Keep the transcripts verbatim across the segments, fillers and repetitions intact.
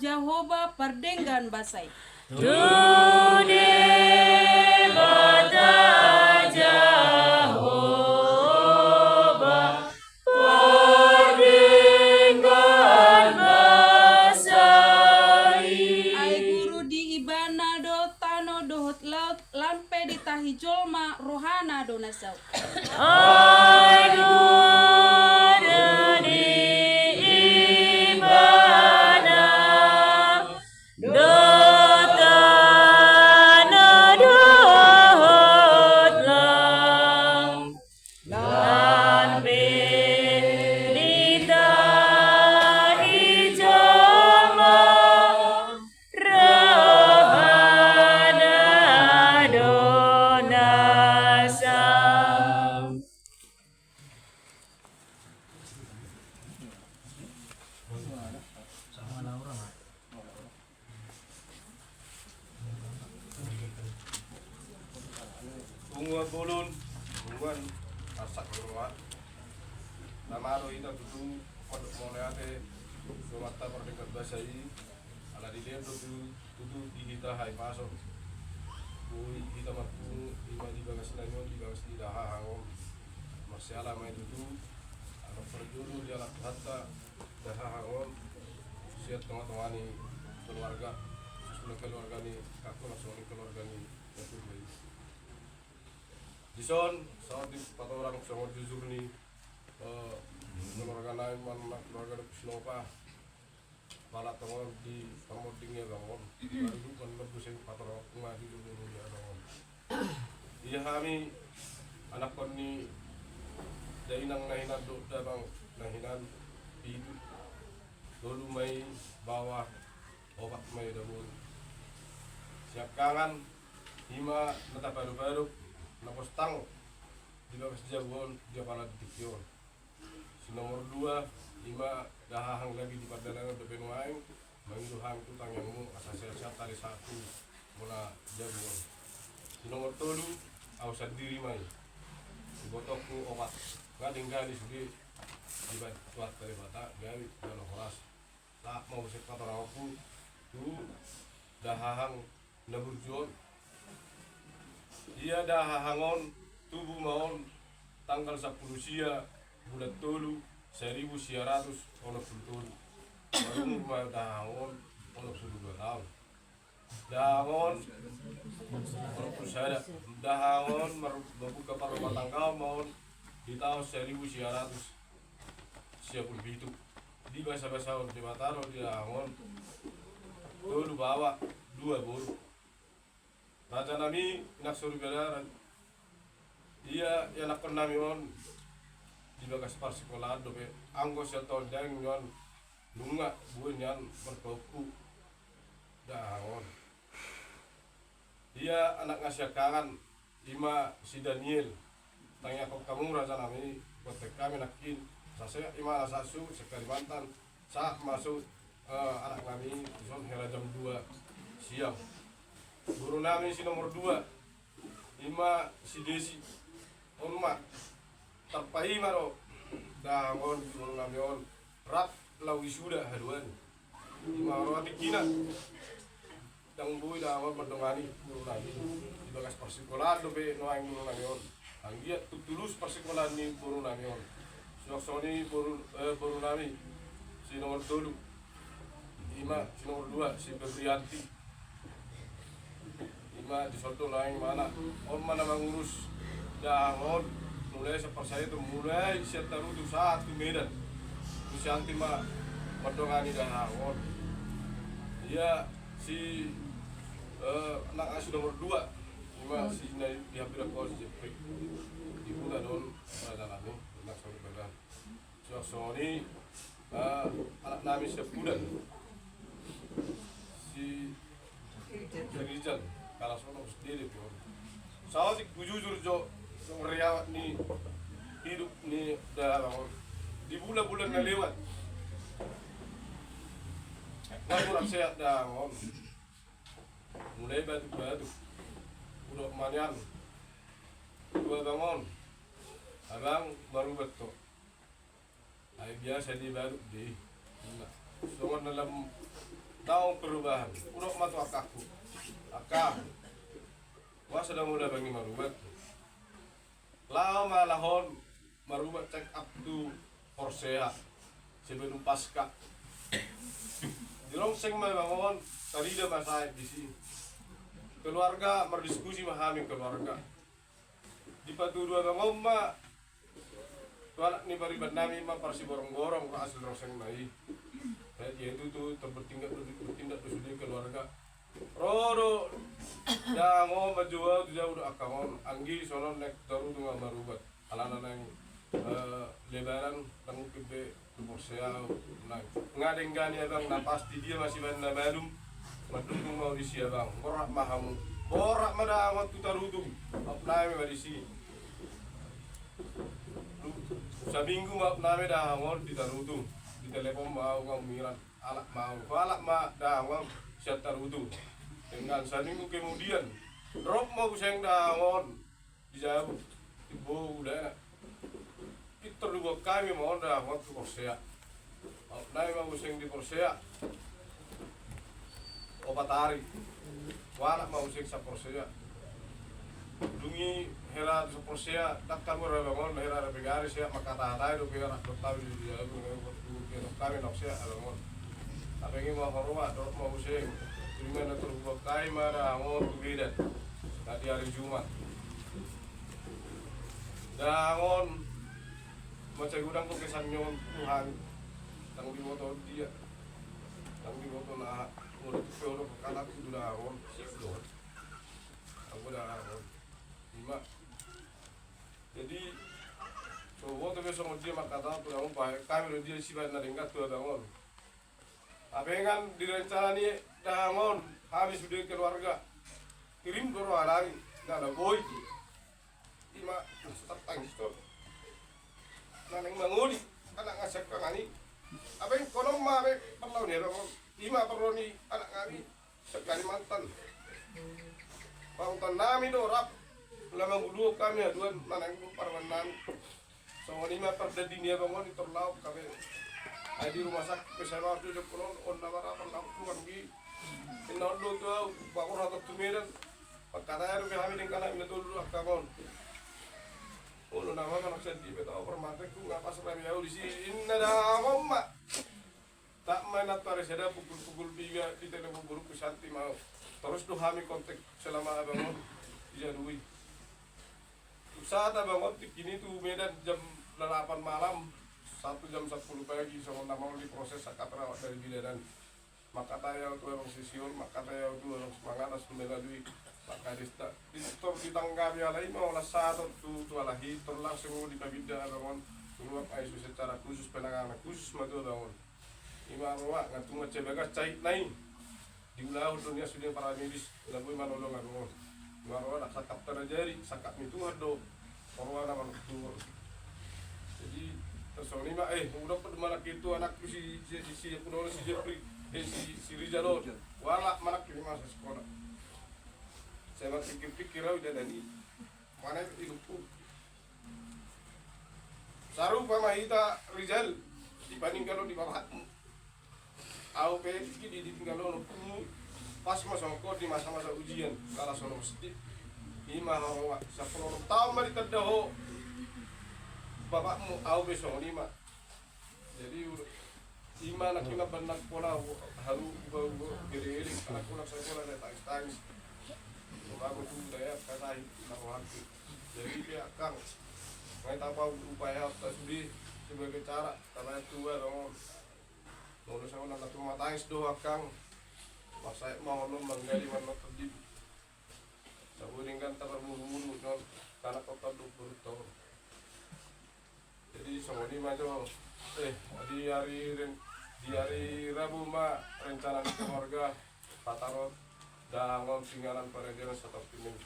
Jahowa pardenggan basa i. Tu Debata Jahowa pardenggan basa i. Ai guru di Ibana do tano dohot laut, lam pe ditahi jolma, rohana do na saut. Ai guru di Ibana do tano dohot lam, lam pe ditahi jolma, rohana do na saut. Punguan bolon, punguan arsak ni roha. Nama do hita tutu mandok mauliate tu Amanta pardenggan basa i. Ala dilehon do tutu di hita hahipason. Boi hita marpungu, ima di bagas nami on, di bagas ni dahahang on. Marsiala ma i tutu, ala parjolo dialap Tuhanta dahahang on sian tongatonga ni keluarga, susunan keluarga ni Kakko, langsung ni keluarga ni Kakko i. Dison, sahat di patorang songon jujur ni, eh, keluarga nami, mana keluarga ni Pusnopa. Pala tongon di parmonding ni abang on. Baru duk manunggu sing patorang ma di dulu ni abang on. Ia hami anakkon ni dainang na hinan dohot damang na hinan pitu. Tolu ma i baoa, opat ma i dabu on. Siangkangan ima na tapadopadop na postang di bagas jabu on di apala di tingki on. Si nomor dua, ima dahahang lagi di pardalanan dope nuaeng, mangido hami tu tangiangmu asa sehat-sehat tali sahat tu bona jabu on. Si nomor tolu, au sandiri ma i. Ibotongku opat, nga denggan i sude, dibaen Tuhanta Debata gabe jala horas. Sahat ma muse patorangonku tu dahahang na burju on. Ia dahahang on tubu ma on tanggal sampulu sia bulan tolu, saribu sia ratus onom pulu tolu. Marumur ma dahahang on onom pulu dua taon. Dahahang on onom pulu sada. Dahahang on mar-, mambuka parrumatanggaon ma on di taon saribu sia ratus sia pulu pitu. Di basabasahon Debata do di dahahang on tolu baoa, dua boru. Raja nami, inang soripada, ia ianakkon nami on di bagas parsikolaan dope, anggo sian taon daging on nunga boi nian marpahompu dahahang on. Ia anak na siangkangan, ima si Daniel. Tangiangkon hamu raja nami, bontean hami nangkin, asa sehat imana sahat suhut sian Kalimantan, sahat ma suhut, eh, anak nami dison hera jam dua siang. Boru nami si nomor dua, ima si Desi. On ma tarpaima do dahahang on di boru nami on, rap laho wisuda haduan. Ima ro atik hina. Ndang boi dahahang on mandongani boru nami di bagas parsikolaan dope nuaeng boru nami on. Anggiat tutu tulus parsikolaan ni boru nami on. Suang songon i boru, eh, boru nami si nomor tolu. Ima si nomor dua, si Febrianti. Ima dison do nuaeng imana. On ma na mangurus dahahang on. Mulai sian parsariton, mulai sian Tarutung sahat tu Medan. Muse anti ma mandongani dahahang on. Ia si, eh, anak asi nomor dua. Ima si na di hambirangkon si Jepri. Di huta do on, raja nami, anak soripada. Suang songon i, eh, anak nami siampudan. Si Rijal, kalas onom S D do pe on. Saotik hujujur jo, songon riawat ni hidup ni dahahang on. Di bulan-bulan na lewat. Nga kurang sehat dahahang on. Mulai batuk-batuk. Hudok ma nian tu abang on. Abang, marubat ho. Ai biasa do i batuk do i. Ima songon na lam Naung perubahan. Hudok ma tu angkangku. Angka. Boasa ndang olo abang i marubat? Laho ma halak on marubat, check up tu Porsea. Sebelum Paskah. Dirongseng ma abang on, tarida ma sae disi. Keluarga, mardiskusi ma hami keluarga. Dipatudu abang on ma tu anak ni pariban nami ma parsiborong-borong, hasil rongsengna i. Jadi, ia tutu, terbertindak do, bertindak do sude keluarga. Ro do dahahang on manjou au tu jabu, dok angka on, anggi songon naeng tarutung au marubat. Alana naeng, eh, Lebaran, ndang mungkin be tu Porsea au, naeng. Nga denggan i abang, na pasti dia masih baen na malum. Mandutung ma au disi abang. Borhat ma hamu. Borhat ma dahahang on tu Tarutung. Anak nami ma disi. Saminggu ma anak nami dahahang on di Tarutung. Ditelepon ma au, nga umiran. Alap ma au. Hualap ma dahahang on sian Tarutung. Denggan, saminggu kemudian, rap ma muse dahahang on di jabu, di boru, di anak. Pintor do buat hami ma on dahahang on tu Porsea. Anak nami ma muse di Porsea. Opat ari. Hualap ma muse sian Porsea. Dung i hera tu Porsea, dangkal ma abang on, hera na pegari, sehat mangkatahatai dope, hera dohot hami di jabu, dohot hami na sehat abang on. Tapi i ma hormat, dohot ma muse. Ima na terbuat kai ma dahahang on tu Medan. Tadi hari Jumat. Dahahang on mansai godang do kesan ni on tu hami. Ndang diboto dia. Ndang diboto na, udah tu pe udah kata tu dahahang on. Sip do. Aku dahahang on. Ima. Jadi, so boto be songon dia mangkata tu dahahang on, bahen hami do dia sibaen na denggan tu dahahang on. Abengan di rencana ni dahahang on, hami sude keluarga. Kirim do roha nami, na na boi. Ima, so tartangis do. Na naeng mangoli, anak nga siangkangan i. Abengan on ma be parlau ni abang on. Ima parlau ni anak nami. Sian Kalimantan. Pahuton nami do rap. Laho manguluhon hami haduan, mananggung parumaen nami. Songon i ma pardadi ni abang on, i tor laho hami. Ai di rumah sakit pe sai marujung, on na marapal laho tu anggi. Inna on do tu au, paborhat tu Medan. Pangkataion dope hami denggan nami na tolu, angka on. Olo nama manang sadi pe tau parmatengku, nga pas rame au disi, inna dahahang on ma. Tama na tu ari sada pukul, pukul piga ditelepon borungku Santi ma au. Torus do hami kontak selama abang on di jabu i. Sahat abang on tingki i tu Medan jam delapan malam, satu jam sepuluh pagi, songon na maol diproses angka perawat dari bidan an. Mangkatai au tu abang sisi on, mangkatai au tu abang Sumangana, Sumela dui, mangkadesta. Di tor ditanggapi halak i ma, holan sahat on tu, tu halak i, tor langsung dipapinda abang on tu ruang I C U secara khusus, penanganan khusus ma tu abang on. Ima roha, nga tung mansai bagas caitna i. Diulahon do nian sude para medis, na boi manolong abang on. Ima roha, ndang sangkap tarajari, sangkap ni Tuhan do. Rohana manang Tuhan. Jadi, tarsongon i ma, eh, hudok do manang itu anakku si, si, si, si, si Jepri, eh, si, si Rizal on. Hualap manang i di masa sekolah. Sai marpikir-pikir au, dada ni. Mana itu hidupku? Sarupa ma hita, Rizal, dipaninggalhon di bapakmu. Au pe tingki i ditinggalhon ompumu, pas ma songon ho di masa-masa ujian, kalas onom SD. Ima ho, sampulu onom taon ma ditanda ho bapakmu, au pe songon i ma. Jadi, ima na kina bannang pola, haru, uba, uba, gede-gede, anak pola, saya pola, dia tangis-tangis. Coba aku tuh, daya, kata, na rohangku. Jadi, dia kang, main apa, upaya, apa, sudah, sebagai cara, karena tua, dong. Molo songon na tumatangis do, angkang. Masae ma hono manggali manang terdip. Sabodeng kan taparmulu-mulu, non, anak kota dua puluh tahun. Jadi, songon i ma jo. Eh, di hari ren-, di hari Rabu ma rencana ni keluarga, patarot, dahahang on, singanan, paradianan, satap pining.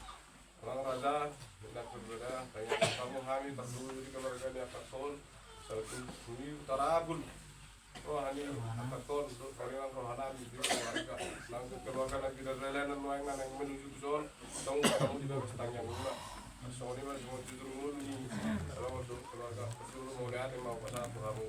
Amang raja, inang purba da, tangiang hamu hami, tardulu di keluarga ni angka on, saluhut ni tarabul. Roha ni angka on, do, parinang roha nami di keluarga. Nang keluarga nang di dalanan nuaeng nang menuju tu son, tong hamu di bagas tangiang ma. Songon i ma, songon jujur ngolu ni, ro do keluarga, jujur ngolu ate mau pasahat tu hamu.